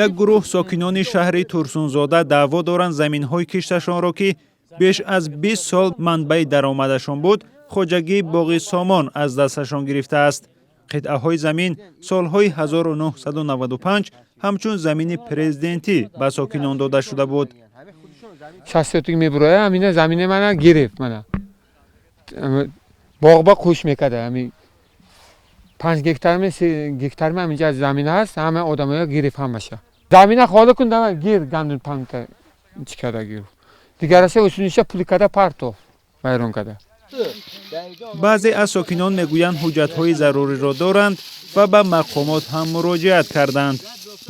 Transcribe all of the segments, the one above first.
Як гурӯҳ сокинони шаҳри Турсунзода даъво доранд, заминҳои кишташонро, ки беш аз 20 сол манбаи даромадашон буд, хоҷагии Боғи Сомон аз дасташон гирифтааст. Қитъаҳои замин солҳои 1995 ҳамчун замини президентӣ ба сокинон дода шуда буд. 60 сотик мебуроя, ҳамина замини мана гирифт. Мана боғба қӯш мекарда, ҳами 5 гектарме, 3 гектарме ҳаминҷа замин ҳаст. Ҳама одамоя гирифт, ҳамаша. Замина холӣ кун, давай гир, гандум панта чӣ карда гирифт, дигараша усуниша пули карда партоф, вайрон карда. Баъзе аз сокинон мегӯянд, ҳуҷҷатҳои заруриро доранд ва ба мақомот ҳам муроҷиат карданд.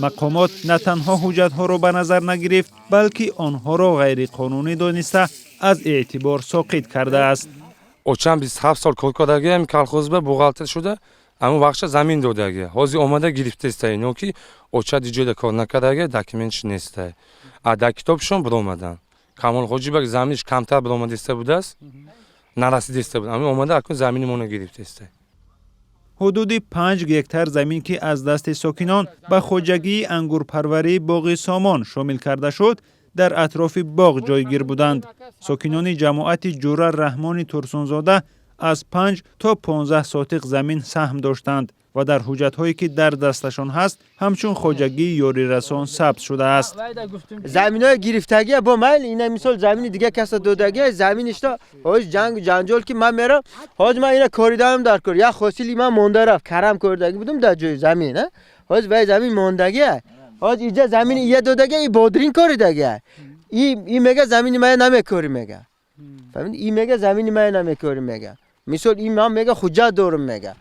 Мақомот на танҳо ҳуҷҷатҳоро ба назар нагирифт, балки онҳоро ғайриқонунӣ дониста, аз эътибор соқит кардааст. Очам 27 сол кор кардаги ҳами колхозба, бухгалтер шуда. Ҳамун вақтша замин додаги, ҳозир омада гирифтеста. Ино ки оча диҷода кор накардаги, документш неста, а дар китобшон биромадан. Камолхоҷибак заминиш камтар биромадиста будааст, нарасидиста буд. Ҳамин омада акун замини моно гирифтеста. Ҳудуди 5 гектар замин, ки аз дасти сокинон ба хоҷагии ангурпарварии Боғи Сомон шомил карда шуд, дар атрофи боғ ҷойгир буданд. Сокинони ҷамоати Ҷура Раҳмони Турсунзода аз 5 то 15 сотиқ замин саҳм доштанд ва дар ҳуҷҷатҳое, ки дар дасташон ҳаст, ҳамчун хоҷагии ёрирасон сабт шудааст. Заминои гирифтагия бо майли, ина мисол замини дига каса додагия, заминишта ҳоз ҷангу ҷанҷол, ки ман мерам, ҳоз ман ина коридаам дар кор, як ҳосили ман монда рафт. Карам коридаги будум дар ҷои замин, ҳоз вай замин мондагия. Ҳоз иҷа замини ия додагия, и бодрин коридагия. И мега, замини мая намекорӣ, мега. Фаҳмид, и мега, замини мая намекорӣ, мега. Мисол, и ман мега, ҳуҷҷат дорум, мега.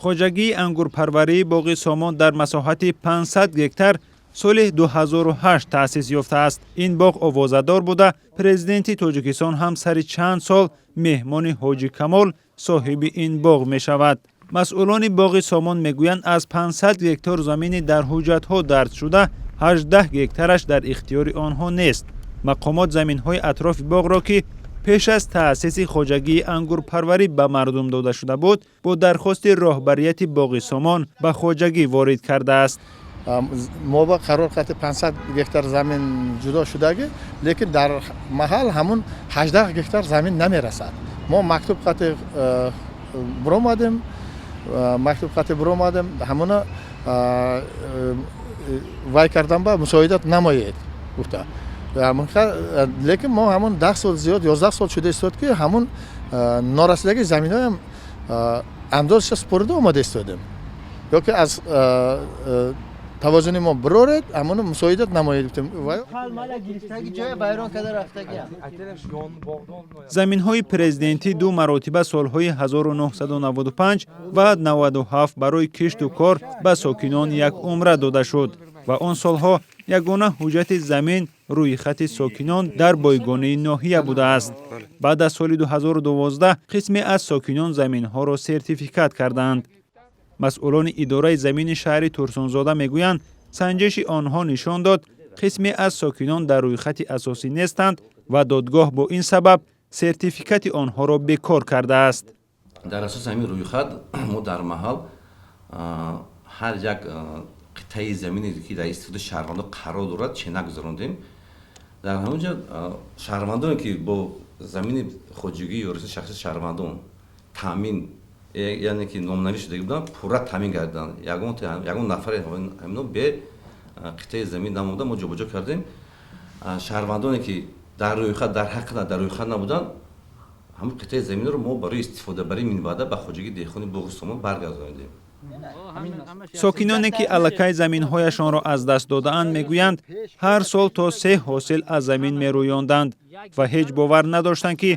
Хоҷагии ангурпарварии Боғи Сомон дар масоҳати 500 гектар соли 2008 таъсис ёфтааст. Ин боғ овозадор буда, президенти Тоҷикистон ҳам сари чанд сол меҳмони Ҳоҷи Камол, соҳиби ин боғ, мешавад. Масъулони Боғи Сомон мегӯянд, аз 500 гектар замини дар ҳуҷҷатҳо дарҷ шуда, 18 гектараш дар ихтиёри онҳо нест. Мақомот заминҳои атрофи боғро, ки пеш аз таъсиси хоҷагии ангурпарварӣ ба мардум дода шуда буд, бо дархости роҳбарияти Боғи Сомон ба хоҷагӣ ворид кардааст. Мо ба қарор қати 500 гектар замин ҷудо шудаги, лекин дар маҳал ҳамун 18 гектар замин намерасад. Мо мактуб қати биромадем, мактуб қати биромадем, ҳамуна вай кардан ба мусоидат намоед гуфта. Лекин мо ҳамун 10 сол зиёд, 11 сол шуда истод, ки ҳамун норасидаги заминҳоям андозаша супорида омада истодем. Ё ки аз тавозуни мо бироред, ҳамуна мусоидат намоед гуфтем. Заминҳои президентӣ ду маротиба солҳои 1995 ва 97 барои кишту кор ба сокинон як умра дода шуд ва он солҳо ягона ҳуҷҷати замин рӯйхати сокинон дар бойгонии ноҳия будааст. Баъд аз соли 2012 қисме аз сокинон заминҳоро сертификат кардаанд. Масъулони идораи замини шаҳри Турсунзода мегӯянд, санҷиши онҳо нишон дод, қисме аз сокинон дар рӯйхати асосӣ нестанд ва додгоҳ бо ин сабаб сертификати онҳоро бекор кардааст. Дар асоси ҳамин рӯйхат мо дар маҳал ҳар як қитъаи замине, ки дар истифодаи шаҳрвандон қарор дорад, ченак гузарондем. Дар ҳамон ҷо шаҳрвандоне, ки бо замини хоҷагӣ ё расии шахси шаҳрвандон таъмин, яъне ки номнавис шудагӣ буданд, пурра таъмин гардиданд. Ягон нафаре ҳамино бе қитъаи замин намонда, мо ҷобаҷо кардем. Шаҳрвандоне, ки дар рӯйхат, дар ҳақиқат дар рӯйхат набуданд, ҳамон қитъаи заминро мо барои истифодабарии минбаъда ба хоҷагии деҳқони Боғи Сомон баргардонидем. Сокиноне, ки аллакай заминҳояшонро аз даст додаанд, мегӯянд, ҳар сол то се ҳосил аз замин мерӯёнданд ва ҳеҷ бовар надоштанд, ки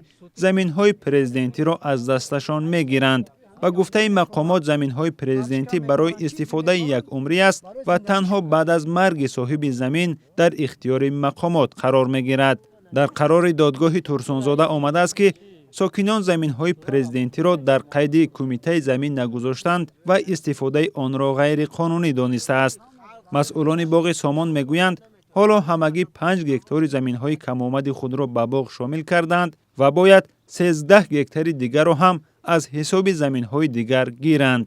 заминҳои президентиро аз дасташон мегиранд. Ба гуфтаи мақомот, заминҳои президентӣ барои истифодаи якумрӣ аст ва танҳо баъд аз марги соҳиби замин дар ихтиёри мақомот қарор мегирад. Дар қарори додгоҳи Турсунзода омадааст, ки сокинон заминҳои президентиро дар қайди кумитаи замин нагузоштанд ва истифодаи онро ғайриқонунӣ донистааст. Масъулони Боғи Сомон мегӯянд, ҳоло ҳамагӣ 5 гектори заминҳои камомади худро ба боғ шомил карданд ва бояд 13 гектари дигарро ҳам аз ҳисоби заминҳои дигар гиранд.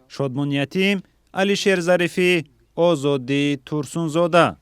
Шодмон Ятим, Алишер Зарифӣ, Озодӣ, Турсунзода.